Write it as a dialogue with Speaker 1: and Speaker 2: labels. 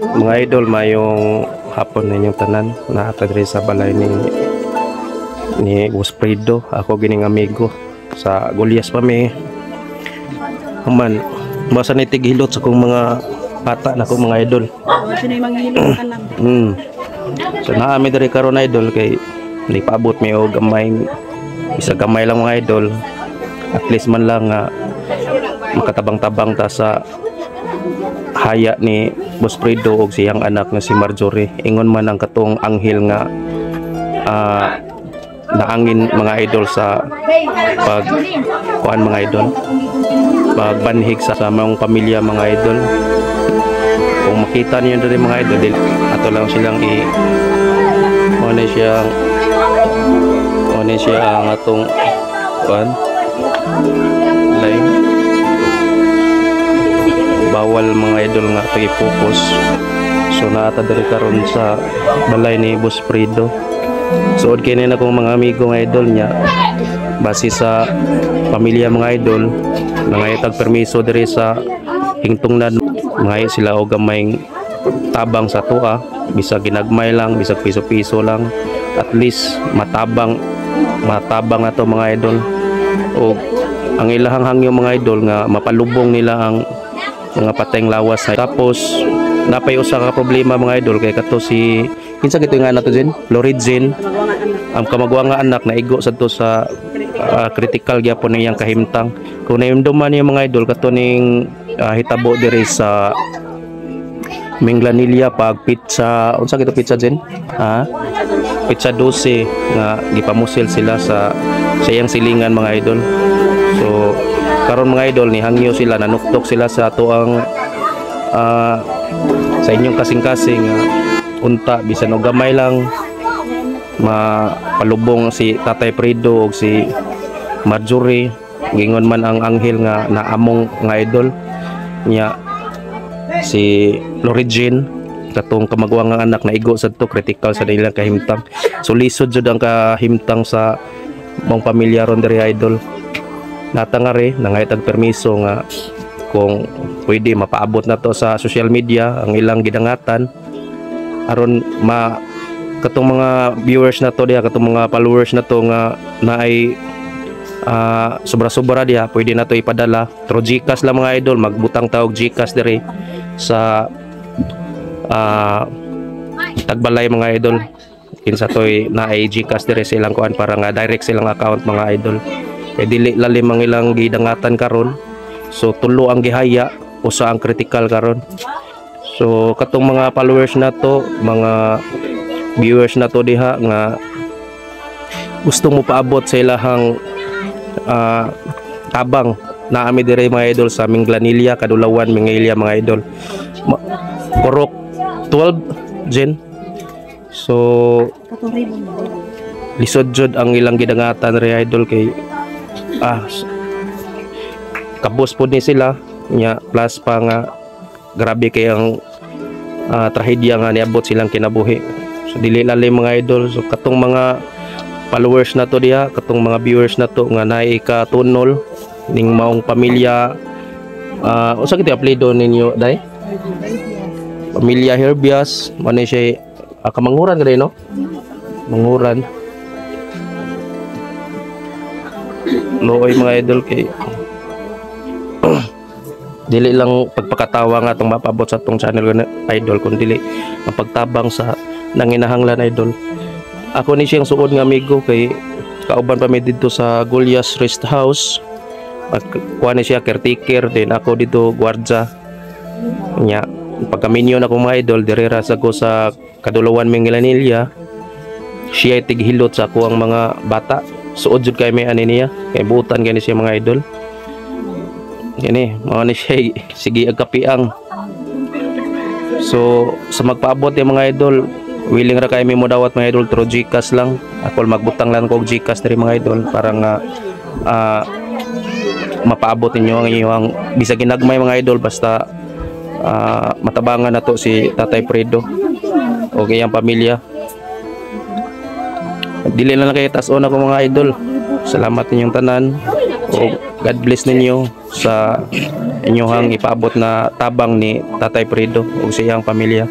Speaker 1: Mga idol, mayong hapon ninyong tanan. Naa ta diri sa balay ni Guspredo. Ako gining amigo sa Gulyas pa mi. Human, basa ni tighilot sa kong mga bata na kong mga idol.
Speaker 2: Sino yung manghilot ka lang?
Speaker 1: So naa mi diri karon, idol, kay di paabot mi og gamay, isa gamay lang, mga idol. At least man lang nga makatabang-tabang ta sa haya ni Boss Fredo og siyang anak nga si Marjorie. Ingon man ang katong anghel nga naangin, mga idol, sa pag kuan, mga idol, pagbanhig sa mga pamilya, mga idol. Kung makita niyo diri, mga idol, ato lang silang i mo na siya ang atong kuan line. Bawal, mga idol, nga ato i-focus. So naa ta diri karon sa balay ni Boss Fredo. Suod kini na kong mga amigo nga idol niya. Base sa pamilya, mga idol, nangaytag permiso diri sa hingtungnan, mga sila og gamayng tabang sa atoa, bisag ginagmay lang, bisag piso-piso lang, at least matabang matabang ato, mga idol. O ang ilahang hangyo, mga idol, nga mapalubong nila ang mga patayng lawas. Tapos napay usa ka problema, mga idol, kay kato si, kinsa gito nga nato Jen, Lorizin, ang kamagwa nga anak, naigo sad to sa critical gyapon niyang kahimtang. Kung naimduman niyo, mga idol, kato ning hitabo diri sa Minglanilla pag pizza, unsa gito pizza Jen, ha, pizza 12, nga gipamusil sila sa iyang silingan, mga idol. So karon, mga idol, ni hangyo sila, nanuktok sila sa atoang sa inyong kasing-kasing unta bisan og gamay lang mapalubong si Tatay Fredo ug si Marjorie. Gingon man ang anghel nga naamong nga idol niya, si Lorigin, katong kamagwang nga anak, na igo sad to, critical sa ilang kahimtang. So lisod jud ang kahimtang sa mong pamilya ron diri, idol. Nata nga re nangaytag permiso nga kung pwede mapaabot na to sa social media ang ilang gidangatan aron ma katong mga viewers na to diha, katong mga followers na to nga naay sobra-sobra diha, pwede na to ipadala through GCash lang, mga idol. Magbutang tawag GCash diri sa tagbalay, mga idol, kinsa toy naay GCash diri sa ilang kuan para nga direct silang account, mga idol, kay dili lalim ang ilang gidangatan karon. So tulo ang gihaya, usa ang critical karon. So katong mga followers na to, mga viewers na to diha nga gusto mo paabot sa ilahang tabang, naa mi diri, mga idol, sa Minglanilla, Kadulawan, Minglanilla, mga idol. Purok 12, Jen. So lisod jud ang ilang gidangatan re, idol, kay kabos pod ni sila nya, plus pa nga grabe kay ang trahedya nga niabot silang kinabuhi. So dili lalim, mga idol. So katong mga followers na to diha, katong mga viewers na to nga naay katunol ning maong pamilya, unsa kiti apelyido ninyo, day? Pamilya Herbias man ni siya, kamanguran ka no, manguran. Looy, mga idol, kay dili lang pagpakatawa nga atong mapabot sa atong channel idol, kun dili ang pagtabang sa nanginahanglan, idol. Ako ni siyang suod nga amigo kay kauban pa mi didto sa Gulyas Rest House. Pag kuha ni siya caretaker din, ako dito gwardya nya. Pagkaminyo na ko, mga idol, diri ra sa ko sa Kadulawan, Minglanilla. Siya ay tighilot sa ako ang mga bata. Suod jud kay may ani niya kay buutan kay ni siya, mga idol. Kini mga ni siya sige ag kapiang. So sa magpaabot yung mga idol, willing ra kay mi mo dawat, mga idol, through GCash lang. Ako magbutang lang ko og GCash diri, mga idol, para nga mapaabot ninyo ang inyong bisag ginagmay, mga idol, basta matabangan na to si Tatay Fredo o iyang pamilya. Dili na lang kayo taas-on ako, mga idol. Salamat ninyong tanan o God bless ninyo sa inyong ipaabot na tabang ni Tatay Fredo ug sa iyang pamilya.